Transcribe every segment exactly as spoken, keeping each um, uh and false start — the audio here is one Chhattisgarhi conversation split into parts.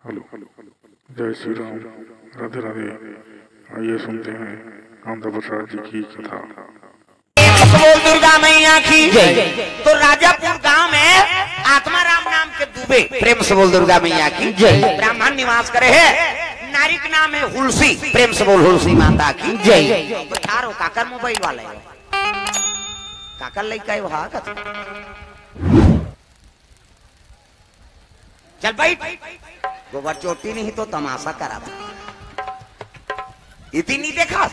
हेलो, जय श्री राम, राधे राधे। आइए सुनते हैं कांता प्रसाद जी की कथा। प्रेम से बोल दुर्गा मैया की जय। तो राजापुर गांव में आत्माराम नाम के दुबे, प्रेम से बोल दुर्गा मैया की जय। ब्राह्मण निवास करे हे, नारी के नाम हे हुलसी, प्रेम से बोल हुलसी माता की जय। तो ठार हो, काकर मोबाइल वाला हे, काकर लइका हे, वहा का चल बैठ। गोबर चोटी नहीं तो तमाशा करा था। इतनी देखा।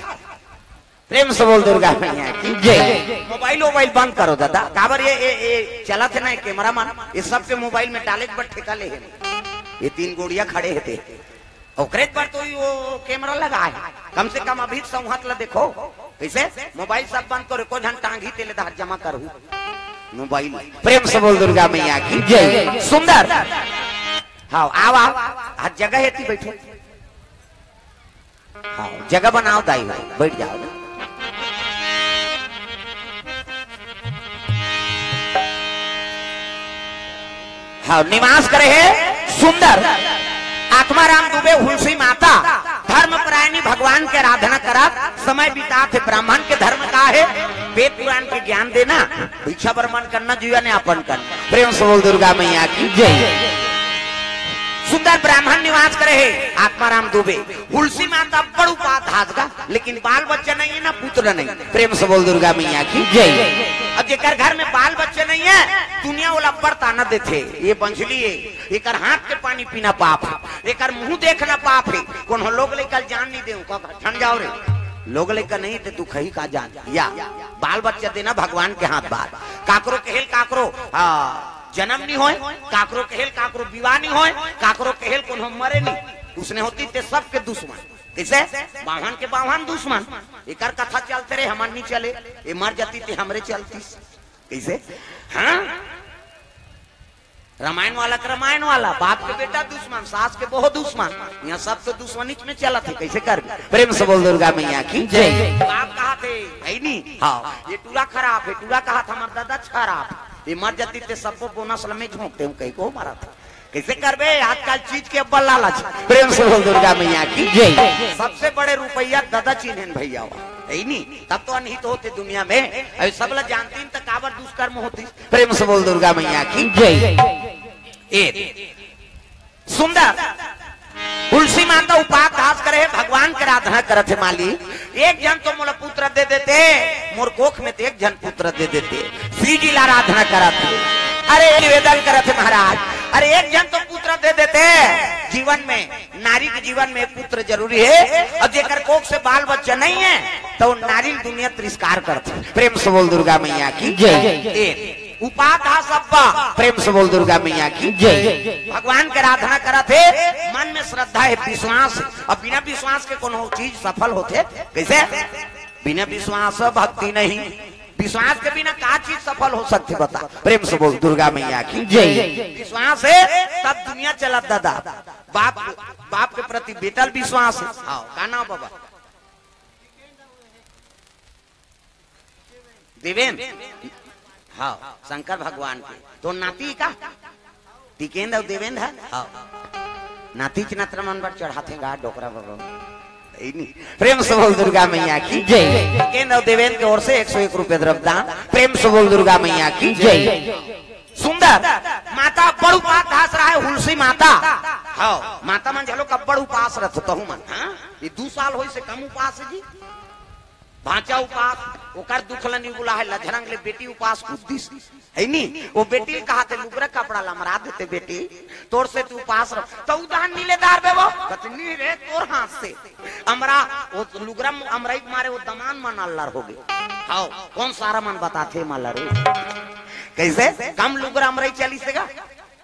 प्रेम से बोल दुर्गा मैया की जय। मोबाइल वोबाइल बंद करो दादा, काबर ये, ये, ये चला थे ना कैमरा मन, ये सबके मोबाइल में डाले के बर ठेका ले हे। ये तीन गोड़िया खड़े हे ते, ओकरे बर तो वो कैमरा लगा हे। कम से कम अभी संहत ला देखो, कैसे मोबाइल सब बंद करो, एको झन टांगी तेले दहर जमा करहू मोबाइल। प्रेम से बोल दुर्गा मैया की जय। सुंदर। हाँ, आओ, आओ। हाँ, जगह हे ती बैठो। हाँ, जगह बनाओ दाई हो, बैठ जाओ। हाँ, निवास करे हे सुंदर। आत्माराम दुबे हुलसी माता, धर्म परायणी, भगवान के आराधना करत समय बितात हे। ब्राह्मण के धर्म का हे? वेद पुराण के ज्ञान देना, भिक्षा वर मन करना, जीवन यापन करना। प्रेम से बोल दुर्गा मैया की जय। सुंदर ब्राह्मण निवास करे हे आत्माराम दुबे। हुलसी माता बड़ उपास धास गा, लेकिन बाल बच्चा नहीं हे ना, पुत्र नहीं। प्रेम से बोल दुर्गा मैया की जय। अब जेकर घर में बाल बच्चा नहीं हे, दुनिया ओला बड़ ताना देथे, ये बंझली हे, एकर हाथ के पानी पीना पाप हे, एकर मुंह देखना पाप हे। कोनो लोग लइका ल जान नहीं देव, का ठन जाओ रे, लोग लइका नहीं ते दुख ही का जान। या बाल बच्चा देना भगवान के हाथ बार। काकरो कहेल काकरो, हाँ, जन्म नहीं होय, काकरो कहेल काकरो विवाह नहीं होय, काकरो कहेल कोनो मरे नहीं। उसने होती ते सबके दुश्मन। कैसे? बाभन के बाभन दुश्मन। एकर कथा चलते रहे, हमर नहीं चले, ये मर जाती ते हमरे चलतीस। कैसे? हाँ, रामायण वाला के रामायण वाला, बाप के बेटा दुश्मन, सास के बहू दुश्मन, यहाँ सब तो दुश्मनी में चलत हे, कैसे कर? प्रेम से बोल दुर्गा मैया की जय। बाप कहा थे, है नी? हाँ, ये टूरा खराब हे, टूरा कहा था हमार दादा खराब, ये मर जाती ते सबको बोनस लमे झोंकते हूँ, कहीं को मारा था। कैसे करबे? आजकल चीज के अब्बल लालच। प्रेम से बोल दुर्गा मैया की जय। सबसे बड़े रुपया दादा चिन्हन भैया, है नी? तब तो अनहित होते दुनिया में। अरे सब ला जानती त काबर दुष्कर्म होती। प्रेम से बोल दुर्गा मैया की जय। ए सुंदर तुलसी माता उपास करे हे, भगवान के आराधना करत हे। माली, एक झन तो मोला पुत्र दे देते, मोर कोख में तो एक झन पुत्र दे देते। शिव जी ला आराधना करत हे, अरे निवेदन करत हे महाराज, अरे एक झन तो पुत्र दे देते। जीवन में, नारी के जीवन में पुत्र जरूरी हे, अउ जेकर कोख से बाल बच्चा नहीं हे, तो नारी दुनिया तिरस्कार करत हे। प्रेम से बोल दुर्गा मैया की जय। ए, उपास हा सब्बा, प्रेम से बोल दुर्गा मैया की जय। भगवान के आराधना करत हे, मन में श्रद्धा हे, विश्वास हे, अउ बिना विश्वास के कोनो चीज सफल होथे? कैसे? बिना विश्वास भक्ति नहीं, विश्वास के बिना का चीज सफल हो सकथे बता? प्रेम से बोल दुर्गा मैया की जय। विश्वास हे तब दुनिया चलत दादा। बाप, बाप के प्रति बेटा ल विश्वास हे। हाँ, का नाम बाबा? देवेंद्र। हाँ, शंकर भगवान के। तोर नाती का? टिकेंद्र अउ देवेंद्र हे? हाँ। नाती च नत्र मन बर चढ़ाथे गा डोकरा बाबा। ए नी। प्रेम से बोल दुर्गा मैया की जय। टिकेंद्र अउ देवेंद्र के ओर से एक सौ एक रुपया द्रव्य दान। प्रेम से बोल दुर्गा मैया की जय। सुंदर माता बड़ उपास धास रहा हे, हुलसी माता। हाँ, माता मन झलो कब बड़ उपास रथ तहु मन। हाँ, ये दू साल होइस हे कम उपास हे जी। भांचा उपास, ओकर दुख ल निबुला हे, लझरंग ले बेटी उपास कूद दिस। हे नी? वो बेटी कहा थे, "लुगरा कपड़ा ल अमरा देते बेटी, तोर से तू उपास रह।" तो उदाहरण नी ले दार बे वो, कथे, "नी रे, तोर हाथ से अमरा।" वो लुगरा म-, अमराई के मारे वो दमान मन अल्लर हो गे। हाव, कौन सारा मन बताथे मला रे? कैसे? कम लुगरा अमराई चलिस हे गा?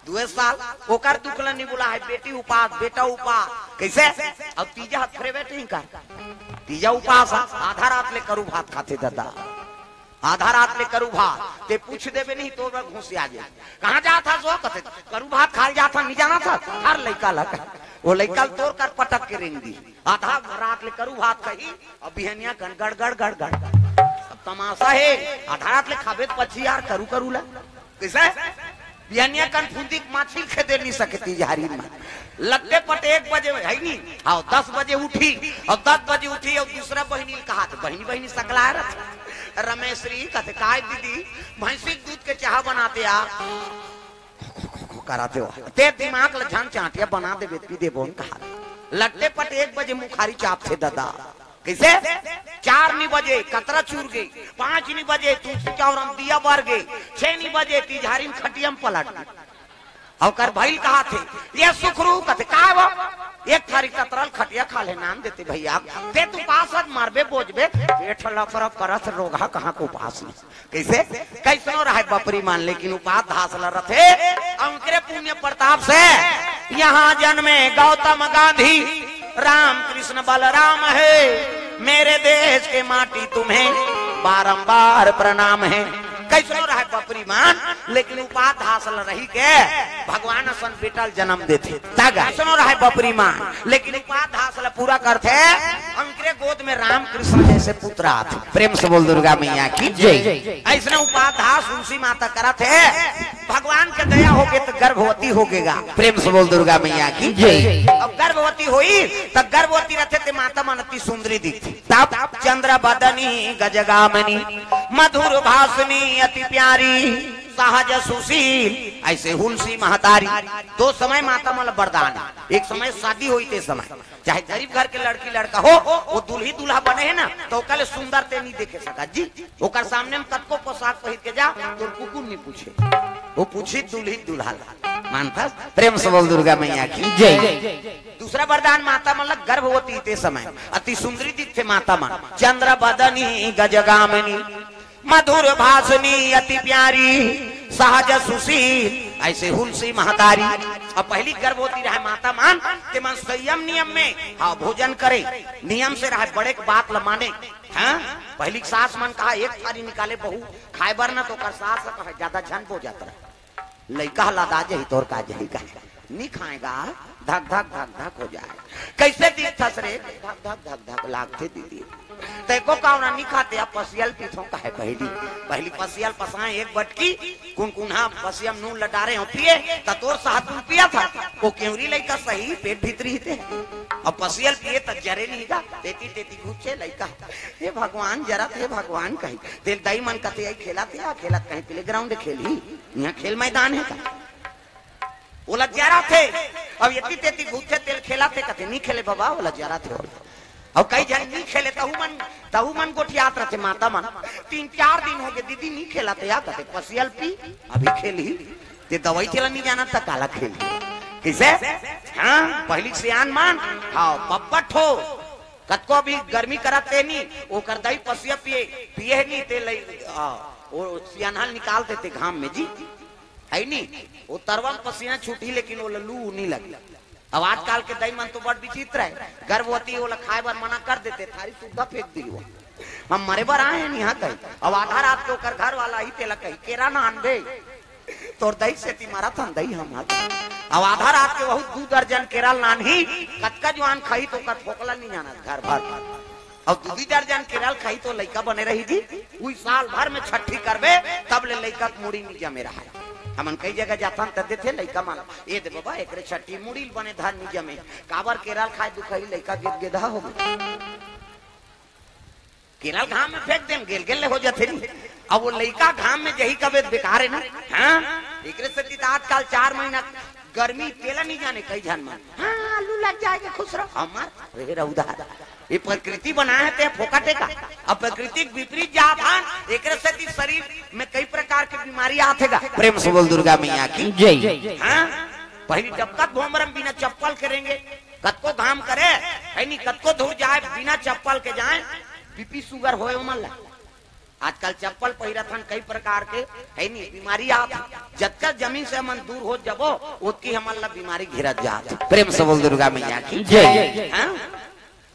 दुए साल ओकर दुख ल निबुला हे, बेटी उपास, बेटा उपास। कैसे? अउ तीजा ह फेरे बेटे ही कर। तीजा उपास ह, आधा रात ले करू भात खाथे दादा। आधा रात ले करू भात। ते पूछ देबे नहीं, तोर बर घुसिया जाय। कहाँ जात हस वो? कथे, "करू भात खाय जात हँव, नहीं जानत हस?" हर लइका ल कहे। वो लइका ल तोर कर पटक के रेंग दी। आधा रात ले करू भात खाही, अउ बिहनिया कन गड़, गड़, गड़, गड़। सब तमाशा हे। आधा रात ले खाबे त पछी यार करू, करू ला। कैसे? यानी कन फुंदी के माछी खेदे नहीं सकती झारी में। लट्टे पट एक बजे है नहीं, हाँ, दस बजे उठी, और दस बजे उठी और दूसरा बहिनी कहा थे, बहिनी बहिनी सकला रथ। रमेश्री कहते, "काय दीदी, भैंसी के दूध के चाह बनाते आ?" कराते हो। ते दिमाग ल झन चाटिया बना देबे, पी देबो, कहा। लट्टे पट एक बजे मुखारी चाप थे दादा। कैसे? चार नी बजे कतरा चूर गई, पांच नी बजे तुलसी चौरम दिया बर गई, छह नी बजे तिजहारी में खटिया में पलट गई। ओकर भइल कहा थे, "ये सुखरू," कहते, "का वो?" "एक थारी कतरल खटिया खा ले, नाम देते भैया, ते तू पासत मारबे, बोझबे, पेट लफर परत रोगहा कहाँ को पास नहीं।" कैसे? कैसनो रहे बपरी मान, लेकिन उपात धास ल रथे। अउ उनकरे पुण्य प्रताप से यहाँ जन्मे गौतम गांधी, राम कृष्ण बलराम है, मेरे देश के माटी तुम्हें बारंबार प्रणाम है। कैसनो रहे बपरी मान, लेकिन उपात धास ल रही के भगवान असन बेटा ल जन्म देथे। तग कैसनो रहे बपरी मान, लेकिन उपात धास ल पूरा करथे। उनकरे गोद में राम कृष्ण जैसे पुत्र आथे। प्रेम से बोल दुर्गा मैया की जय। ऐसने उपात धास तुलसी माता करत हे, भगवान के दया होगे तो गर्भवती होगेगा। प्रेम से बोल दुर्गा मैया की जय। अब गर्भवती होई तो गर्भवती रथे ते माता मन अति सुंदरी दिखथे। तब चंद्र बदनी गजगामिनी, मधुर भाषिणी अति प्यारी, सहज सुशील ऐसे हुलसी महतारी। दो समय माता मन ल वरदान हे। एक समय शादी होई ते समय, चाहे गरीब घर के लड़की लड़का हो, वो दुल्ही दुल्हा बने हे ना, तो ओकर ले सुंदर ते नहीं देखे सका जी। ओकर सामने में कतको पोशाक पहिर के जा, तोर कुकुर नहीं पूछे, वो पूछी दुल्ही दुल्हा ला। मानथस? प्रेम से बोल दुर्गा मैया की जय। दूसरा वरदान माता मन ल गर्भवती ते समय अति सुंदरी दिखथे माता मन। चंद्र बदनी गजगामिनी, मधुर भाषिणी अति प्यारी, सहज सुशील ऐसे हुलसी महतारी। अब पहली गर्भवती रहे माता मन, ते मन संयम नियम में, हाँ, भोजन करे, नियम से रहे, बड़े के बात ल माने। हाँ, पहली के सास मन कहा, "एक थारी निकाले बहू खाए बर ना," तो ओकर सास ह कहे, "ज्यादा झन बो जात रहे, लइका ह लदा जही, तोर का जही का, नहीं खाएगा, धक धक धक धक हो जाए।" कैसे दिखथस रे? धक धक धक धक लागथे दीदी। तैको कावना नहीं खाते, अब पसियल पीथों काहे पहली? पहली पसियल पसाए एक बटकी, कुनकुनहा पसियम नून ल डारे हो पिए, त तोर साथ नून पिया था। वो केवरी लइका सही पेट भीतरी ही ते। अब पसियल पिए त जरे नहीं गा, तेती तेती घुचे लइका। "हे भगवान, जरत हे भगवान," कही। तेल दाई मन कथे, "आई खेलत हे, आ खेलत कहीं प्लेग्राउंड खेलही, यहाँ खेल मैदान हे का?" ओला जरत हे, अब एती तेती घुचे तेल खेलत हे, कथे, "नहीं खेले बाबा, ओला जरत हे।" अब कई झन नहीं खेले, तहू मन, तहू मन गोठियात रहते माता मन। तीन चार दिन होगे, "दीदी नहीं खेलत हे, आ," कथे, "पसियल पी, अभी खेलही।" ते दवाई तेला नहीं जानत त काला खेलही? कैसे? हाँ, पहली सियान मन, हाँ, पप्पट हो। कतको अभी गर्मी करत ते नहीं, ओकर दाई पसिया पिए, पिए नहीं ते लई, हाँ, वो सियान हल निकाल देते घाम में जी। है नहीं, वो तरवा में पसीना छूटी, लेकिन वो लू नहीं लगे। अब आजकल के दाई मन तो बड़ विचित्र है, गर्भवती ओला खाए बर मना कर देते, थारी सुद्धा फेंक दी वो। "हम मरे बर आए हैं यहाँ कहीं।" अब आधा रात के ओकर घर वाला ही तेला कही, "केरा नान बे, तोर दई सेती मरत हन दई हम।" अब आधा रात के बहुत दू दर्जन केरा ल नानही, कतका जुआन खाही तो ओकर फोकला नहीं जानत घर भर। अब दू दर्जन केरा ल खाही तो लइका बने रही जी। उही साल भर में छठी करबे, तब ले लइका के मुड़ी नहीं जमे रहा। हमन कई जगह जाथन त देथे लइका मन, "ए दे बाबा, एकरे छठी मुड़ी ल बने धर नहीं जमे।" काबर केरा ल खाए दुखही, लइका गिद गेधा हो गे। केरा ल घाम में फेंक देन, गेल गेल ले हो जाथे नी। अब वो लइका घाम में जही कबे बेकार है ना। हाँ, एकरे सेती त आजकल चार महीना गर्मी तेला नहीं जाने कई झन मन। "हाँ, लू लग जाएगा, खुश रहो।" हमार रे रउदा, ये प्रकृति बनाए हे ते फोकटे का। अब प्रकृति के विपरीत जात हन, एकरे सेती शरीर में कई प्रकार के बीमारी आथे गा। प्रेम से बोल दुर्गा मैया की जय। हाँ, पहली डबकत भोमरम बिना चप्पल के रेंगे, कतको घाम करे, है नी, कतको दूर जाए बिना चप्पल के जाए, बीपी सुगर होए ओमन ला। आजकल चप्पल पहिरत हन कई प्रकार के, है नी, बीमारी आत हे। जतका जमीन से हमन दूर होत जबो, ओतकी हमन ला बीमारी घेरत जात हे। प्रेम से बोल दुर्गा मैया की जय। हाँ?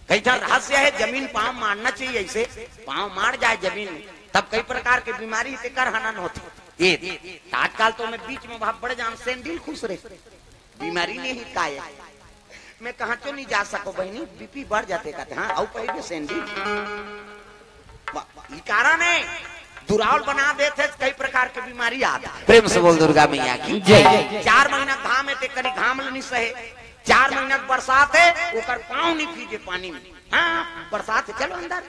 कई ठन रहस्य है, जमीन पाँव मारना चाहिए, ऐसे पाँव मार जाए जमीन में, तब कई प्रकार के बीमारी तेकर हनन होथे। ये, आजकल तो मैं बीच में भाग बड़े जान सैंडल खुस रहे, बीमारी नहीं ही काय। मैं कहाँ चो नहीं जा सको बहिनी, बीपी बढ़ जाथे कहते, हाँ, अउ पहिरबे सैंडल। वाह, वाह, ई कारण है, तुरावल बना देथे, कई प्रकार के बीमारी आथे। प्रेम से बोल दुर्गा मैया की जय। चार महीना घाम हे, ते कनी घाम ल नी सहे। चार महीना के बरसात हे, ओकर पाँव नी भीजे पानी में। हाँ, बरसात हे, चलो अंदर।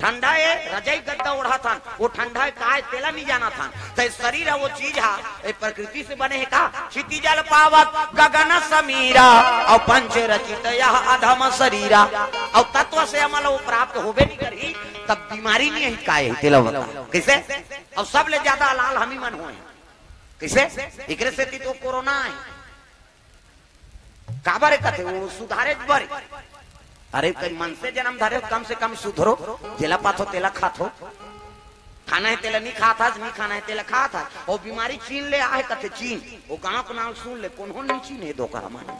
ठंडा हे, रजाई गद्दा ओढ़ाथन, वो ठंडा हे काय, तेला नी जानथन। त शरीर हे, वो चीज हे, ए प्रकृति से बने हे का? क्षिति जल पावक गगन समीरा, अउ पंच रचित यह अधम शरीरा। अउ तत्व से हमला वो प्राप्त होबे नी करही, तब बीमारी नी हे, काय हे, तेला बता। कइसे? अउ सबले ज्यादा लाल हमी मन होए। कइसे? एकरे सेती तो कोरोना हे। काबर कथे, वो सुधारे बर। अरे, कई मनसे जनम धरे, कम से कम सुधरो, जेला पाथो, तेला खाथो। खाना हे, तेला नी खात हस, नी खाना हे, तेला खात हस। वो बीमारी चीन ले आहे, कथे चीन। वो गांव के नाम सुन ले, कोनो नी चीन हे, धोखा माने।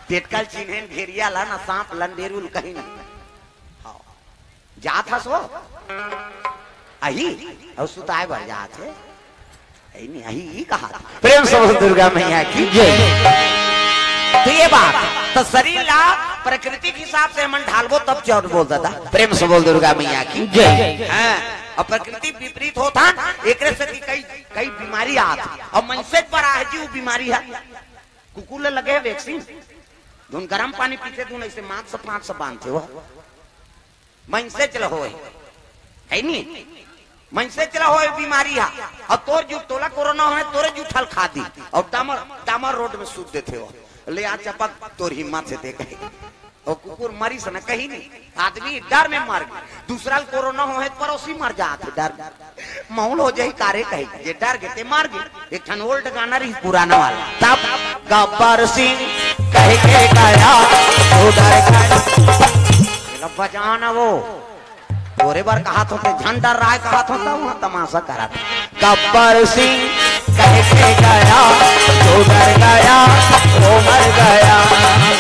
टेटका ल चीन हे, भेड़िया ला ना, सांप ला, डेरू ल कहीं नहीं। हाँ। जात हस वो? अही? अउ सुताए बर जात हे? अही नहीं, अही ही कहा था। प्रेम से बोल दुर्गा मैया की जय। तो ये बात, तो शरीर ला प्रकृति के हिसाब से हमन ढालबो तब चौर बोल दादा। प्रेम से बोल दुर्गा मैया की जय। हाँ, अउ प्रकृति विपरीत होत हे, एकरे से कि कई, कई बीमारी आत हे। अउ मनसे पर आहे जी वो बीमारी हे। कुकुर ले लगे हे वैक्सीन, धुन गरम पानी पीथे, धुन ऐसे मास्क से पाँच से बांधथे वो। मनसे च ल होए, हे नी? मनसे च ल होए बीमारी हे। अउ तोर जू, तोला कोरोना होए, तोरे जूठा ल खा दी। अउ डामर, डामर रोड में सूत देथे वो। ले आ चपक, तोर हिम्मत हे ते कहे। अउ कुकुर मरिस न कहीं नी। आदमी डर में मर गे। दूसरा ल कोरोना होए, पड़ोसी मर जात हे डर में। मौल हो जाही कारे कहे, जे डर गे ते मर गे। एक ठन old गाना रहिस पुराना वाला। तब गब्बर सिंह कह के गया, उधर गया। एला बजाना वो। तोरे बर कहात हों ते, झन डर्राय कहात हों त, उहाँ तमाशा करत। गब्बर सिंह कह के गया, उधर गया, उधर गया।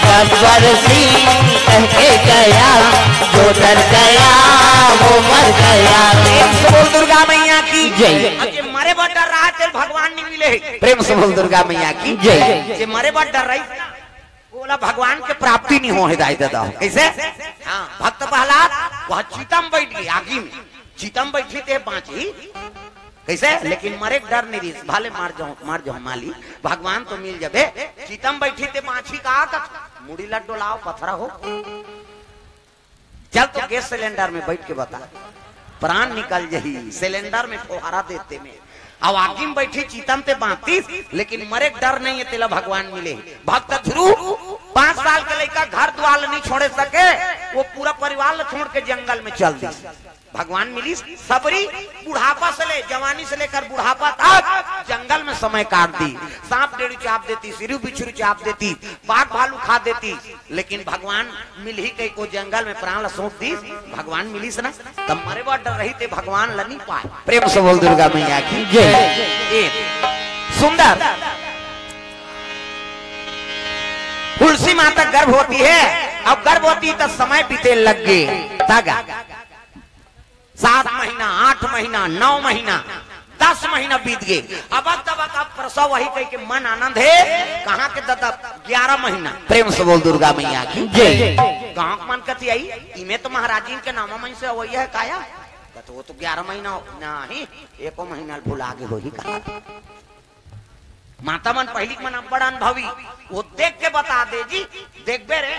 गब्बर सिंह कह के गया, उधर गया, उधर गया। प्रेम से बोल दुर्गा मैया की जय। अरे मरे बर डर्राय तेला भगवान नी मिले हे। प्रेम से बोल दुर्गा मैया की जय। जे मरे बर डर्राय, ओला भगवान के प्राप्ति नी होहे दाई ददा। कइसे? हाँ, भक्त प्रहलाद, वो चिता म बइठ गे, आगी में। चिता म बइठही ते बाँचही। कइसे? लेकिन मरे के डर नी रहिस, भले मर जाहूँ, मर जाहूँ माली, भगवान तो मिल जाबे। चिता म बइठही ते बाँचही का कथे? मुड़ी ला डोलाव, पथरा हो। चल तो गैस सिलेंडर में बइठ के बता, प्राण निकल जाही। सिलेंडर में फोहारा देथे में, अउ आगी में बइठही चिता म ते बाँचतिस, लेकिन मरे के डर नइ हे, तेला भगवान मिले। भक्त ध्रुव पाँच साल के लइका घर दुवार ल नइ छोड़े सके, वो पूरा परिवार ल छोड़ के जंगल में चल दिस। भगवान मिलिस, सबरी बुढ़ापा से ले, जवानी से लेकर बुढ़ापा तक जंगल में समय काट दिस। सांप डेढ़ू चाप देतिस, सिरू बिच्छरू चाप देतिस, बाघ भालू खा देतिस, लेकिन भगवान मिलही कहिके जंगल में प्राण ला सौंप दिस, भगवान मिलिस ना, तब मरे बर डर्राही ते भगवान ला नी पाय। प्रेम से बोल दुर्गा मैया की जय। ए, सुंदर। तुलसी माता गर्भवती हे, अब गर्भवती त समय बीते लग गे, तगा। सात महीना, आठ महीना, नौ महीना, दस महीना बीत गे। अब तब का प्रसव होही कहिके मन आनंद हे। कहाँ के ददा, ग्यारह महीना। प्रेम से बोल दुर्गा मैया की जय। गाँव के मन कथे आई, इमे तो महाराजिन के नाम मन से अवइया हे काया। कथे वो तो ग्यारह महीना हो, नहीं, एको महीना भुला गे होही कहा। माता मन पहिली के मन अब्बड़ अनुभवी, वो देख के बता दे जी, देखबे रे,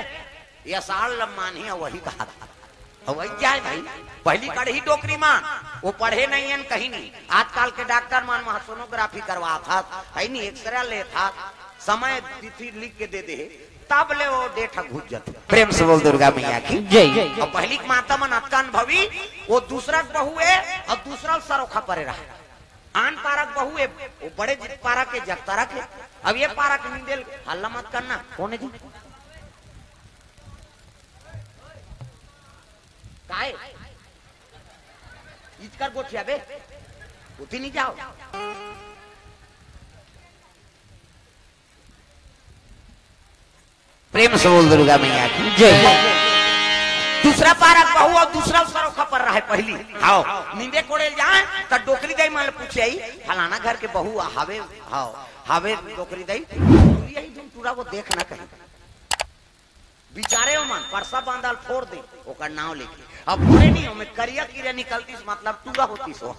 ये साल ल मानही, वही कहा था। अउ वही जाए भाई, पहिली कड़ही डोकरी मा, वो पढ़े नइ हे न कहीं नहीं। आजकल के डॉक्टर मन वहाँ सोनोग्राफी करवात हस, हे नहीं, एक्सरे लेत हस, समय तिथि लिख के दे दे, तब ले वो डेट ह घुस जाथे। प्रेम से बोल दुर्गा मैया की जय। अउ पहिली के माता मन अतका अनुभवी, वो दूसरा के बहू हे अउ दूसरा ल सरोखा परे रहा। आन पारा के बहू हे, वो बड़े जि-, पारा के जगतारा के। अब ये पारा के निंदेल हल्ला मत करना। कौन हे जी? काय? इचकर गोठिया बे। उठी नहीं जाओ। प्रेम से बोल दुर्गा मैया की जय। दूसरा पारा के बहू अउ दूसरा सरोखा पर रहे पहिली। हाव, नींदे कोड़े जाए त डोकरी दाई मन पूछे, "फलाना घर के बहू हावे?" "हाव, हावे डोकरी दाई।" "टूरा वो देख ना कहीं।" बिचारे ओमन परसा बांधा ल फोर दे, ओकर नाव लेके। अब पूरे नहीं, ओमे करिया कीरा निकलतिस, मतलब टूरा होतिस वो।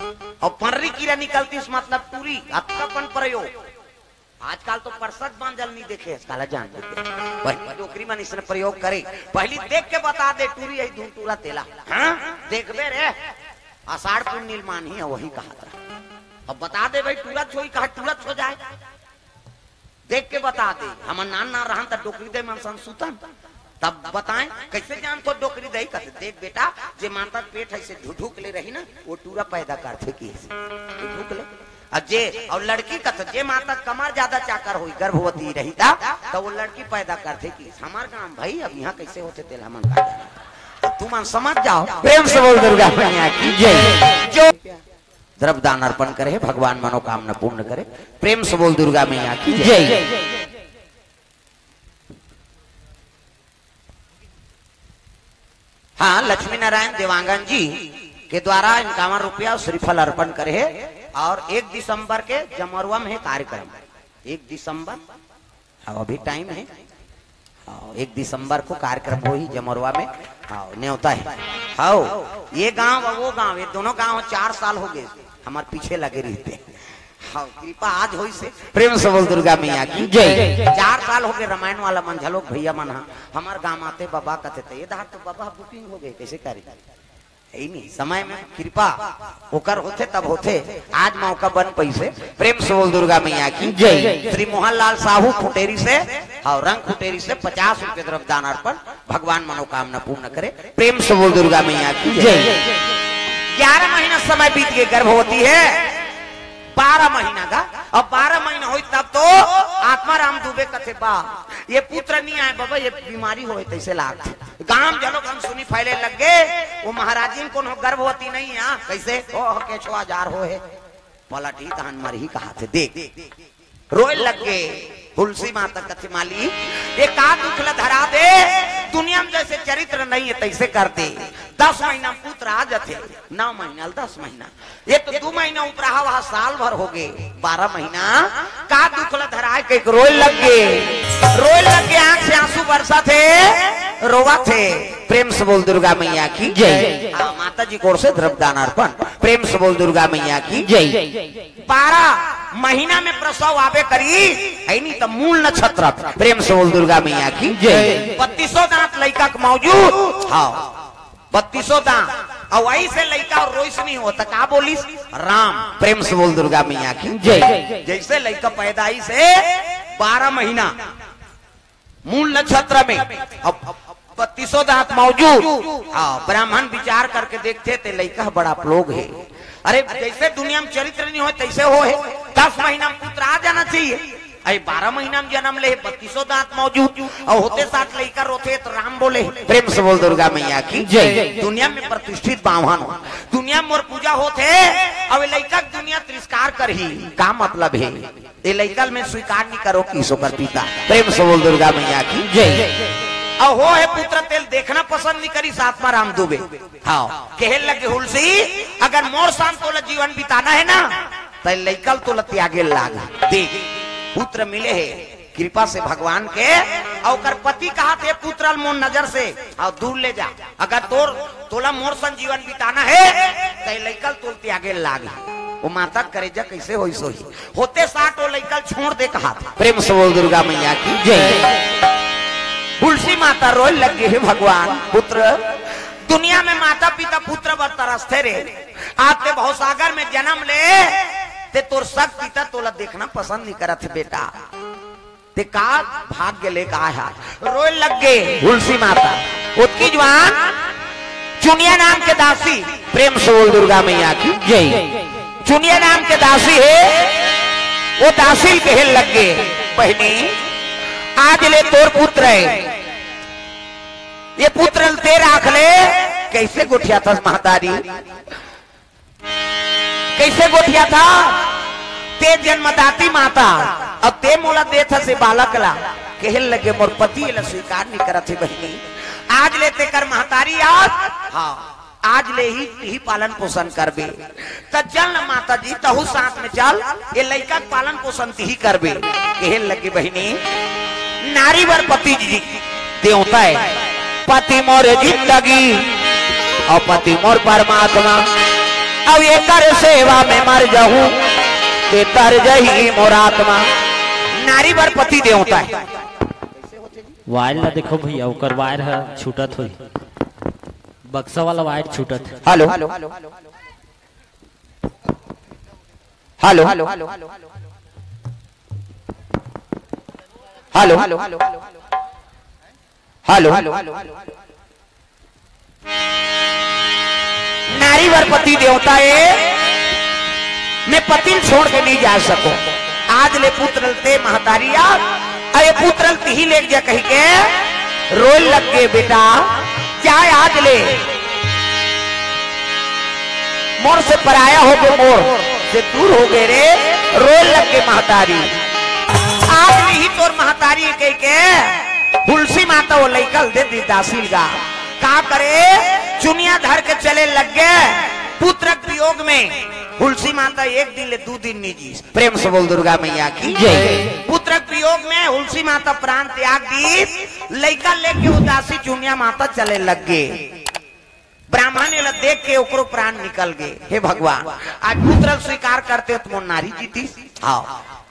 अउ पर्री कीरा निकलतिस, मतलब टूरी, अतका कन प्रयोग। आजकल तो परसत बांजल नहीं देखे हस, काला जान देते। पहली डोकरी मन इसने प्रयोग करे, पहली देख के बता दे, टूरी है धुन टूरा तेला। हाँ, देखबे रे, आषाढ़ पुन्नी ल मानही है, वही कहा था। अब बता दे भाई, टूरा छोई कहा, टूरा छो जाए। देख के बता दे, हमर नान नान रहन त डोकरी दे मन सन सुतन, तब बताएं कैसे जान तो डोकरी दे। कहते, देख बेटा, जे माता पेट है से ढुढुक ले रही ना, वो टूरा पैदा करथे कि ढुढुक ले। अब जे, और लड़की का तो जे माता कमर ज्यादा चाकर होई, गर्भवती रही था, तो वो लड़की पैदा करथे कि। हमार गांव भाई, अब यहाँ कैसे होथे तेल हमन का जाना। तो तुम समझ जाओ। प्रेम से बोल दुर्गा मैया की जय। जो द्रव्य दान अर्पण करे, भगवान मनोकामना पूर्ण करे। प्रेम से बोल दुर्गा मैया की जय। हाँ, लक्ष्मी नारायण देवांगन जी के द्वारा इक्यावन रुपया श्रीफल अर्पण करे हे। और एक दिसंबर के जमरवा में हे कार्यक्रम, एक दिसंबर, हाँ, अभी टाइम हे। हाँ, एक दिसंबर को कार्यक्रम होही जमरवा में। हाँ, न्योता हे। हाँ, ये गांव और वो गांव, ये दोनों गांव चार साल हो गए हमार पीछे लगे रहते। हाँ, कृपा आज होइस हे। प्रेम से बोल दुर्गा मैया की जय। चार साल हो गए, रामायण वाला मन झलोक भैया मन हा हमार गांव आते, बाबा कहते थे, ये धार तो बाबा बुकिंग हो गए, कैसे करी? यही नहीं, समय में कृपा ओकर होथे तब होथे। आज मौका बन पैसे। प्रेम से बोल दुर्गा मैया की जय। श्री मोहनलाल साहू खुटेरी से और रंग खुटेरी से पचास रुपए द्रव्य दान अर्पण, भगवान मनोकामना पूर्ण करे। प्रेम से बोल दुर्गा मैया की जय। ग्यारह महीना समय बीत गए, गर्भवती है, बारह महीना का। अब बारह महीना होई तब तो आत्मा राम दुबे कथे, बा, ये पुत्र नहीं आए बाबा, ये बीमारी होए तैसे लागथे। गांव जलो गम सुनी फैले लग गए, वो महाराजिन कोनो गर्भवती नहीं है, कैसे? ओह, के छुआ जार हो है, पलट ही तहन मर ही कहा थे, देख। रोए लग गए। हुलसी माता कथे, माली, ये का दुख ल धरा दे, दुनिया में जैसे चरित्र नहीं है तैसे कर दे। दस महीना में पुत्र आ जाते, नौ महीना ल दस महीना, ये तो दू महीना उपराहा वहा, साल भर हो गए, बारह महीना का दुख ल धराए के रोए लग गए, रोए लग गए, आंख से आंसू बरसा थे, रोवा थे। प्रेम से बोल दुर्गा मैया की जय। हाँ, माता जी को ओर से द्रव्य दान अर्पण। प्रेम से बोल दुर्गा मैया की जय। बारह महीना में प्रसव आबे करी, है नहीं तो मूल नक्षत्र। प्रेम से बोल दुर्गा मैया की जय। बत्तीसों दांत लइका के मौजूद। हाँ, बत्तीसों दांत। और वही से लइका और रोइस नहीं होता, का बोलिस? राम। प्रेम से बोल दुर्गा मैया की जय। जैसे लइका पैदा आई से बारह महीना मूल नक्षत्र में, अब बत्तीसों दांत मौजूद। हाँ, ब्राह्मण विचार करके देखते थे, लइका बड़ा प्लोग है। अरे, जैसे दुनिया में चरित्र नहीं हो तैसे हो है। दस महीना में पुत्र आ जाना चाहिए। अरे, बारह महीना में जन्म ले, बत्तीसों दांत मौजूद, और होते साथ लइका रोते तो राम बोले। प्रेम से बोल दुर्गा मैया की जय। दुनिया में प्रतिष्ठित बाम्हन हो, दुनिया में मोर पूजा होत है, अब लइका के दुनिया तिरस्कार करही, का मतलब है? ये लइका ल मैं स्वीकार नहीं करो कि ओकर पिता। प्रेम से बोल दुर्गा मैया की जय। और हो है पुत्र तेल देखना पसंद नहीं करी, आत्मा राम दुबे। हाँ, कहे लगे, हुलसी, अगर मोर सान तोला जीवन बिताना है ना, तो लइका ल तोला त्यागे लाग। देख, पुत्र मिले है कृपा से भगवान के, और ओकर पति कहा थे, पुत्र ल मोर नजर से और दूर ले जा, अगर तोर, तोला मोर सन जीवन बिताना है, तो लइका ल तोल त्यागे लाग। वो माता करेजा कैसे होई सोही, होते साथ वो लइका ल छोड़ दे कहा था। प्रेम से बोल दुर्गा मैया की जय। तुलसी माता रोए लग गई, हे भगवान, पुत्र, दुनिया में माता पिता पुत्र बर तरसथे रे, आज ते भवसागर में जन्म ले, ते तोर सग पिता तोला देखना पसंद नहीं करत हे बेटा। ते का भाग्य लेके आया? रोए लग गए तुलसी माता। ओतकी जुवान चुनिया नाम के दासी, प्रेम से बोल दुर्गा मैया की जय। चुनिया नाम के दासी है, वो दासी कहे लग गए, बहनी, आज ले तोर पुत्र है, ये पुत्र ते राख ले। कैसे गोठियाथस महतारी? कैसे गोठियाथा? ते जन्मदाती माता, अब ते मोला देथस ए बालक ला। कहे लगे, मोर पति एला स्वीकार नहीं करत हे बहिनी। आज ले तेकर महतारी आज, हाँ, आज ले ही, ही पालन पोषण करबे। त चल न माता जी, तहू साथ में चल, ये लइका के पालन पोषण तिही करबे। कहे लगे, बहिनी, नारी बर पति जी देवता है, पति मोर जिंदगी और पति मोर परमात्मा। अब एकर सेवा में मर जाहूं, ते तर जही मोर आत्मा। नारी बर पति देवता हे। वायर ला देखो भैया, ओकर वायर ह छूटत होई, बक्सा वाला वायर छूटत हे। Hello, hello, hello, hello. नारी बर पति देवता हे, मैं पति ल छोड़ के नहीं जा सको। आज ले पुत्र ल ते महतारी आ, अरे पुत्र ल तिही लेके जा कहि के रोए लग गे बेटा। क्या आज ले मोर से पराया हो गे, मोर से दूर हो गे रे, रोए लग गे महतारी। आज नहीं तोर महतारी कहि के हुलसी माता वो लइका ल दे दी दासी ल गा। का करे, चुनिया धर के चले लग गे। पुत्र के वियोग में हुलसी माता एक दिन ले दू दिन नहीं जीस। प्रेम से बोल दुर्गा मैया की जय। पुत्र के वियोग में हुलसी माता प्राण त्याग दीस। लइका लेके वो दासी चुनिया माता चले लग गे। ब्राह्मण एला देख के ओकरो प्राण निकल गे। हे भगवान, आज पुत्र ल स्वीकार करते त मोर नारी जीतिस। हाँ,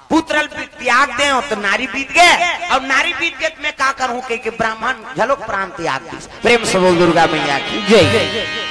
पुत्र ल त्याग दे त नारी बीत गे, अउ नारी बीत गे त मैं का करहूं कहि के ब्राह्मण घलो प्राण त्याग दीस। प्रेम से बोल दुर्गा मैया की जय।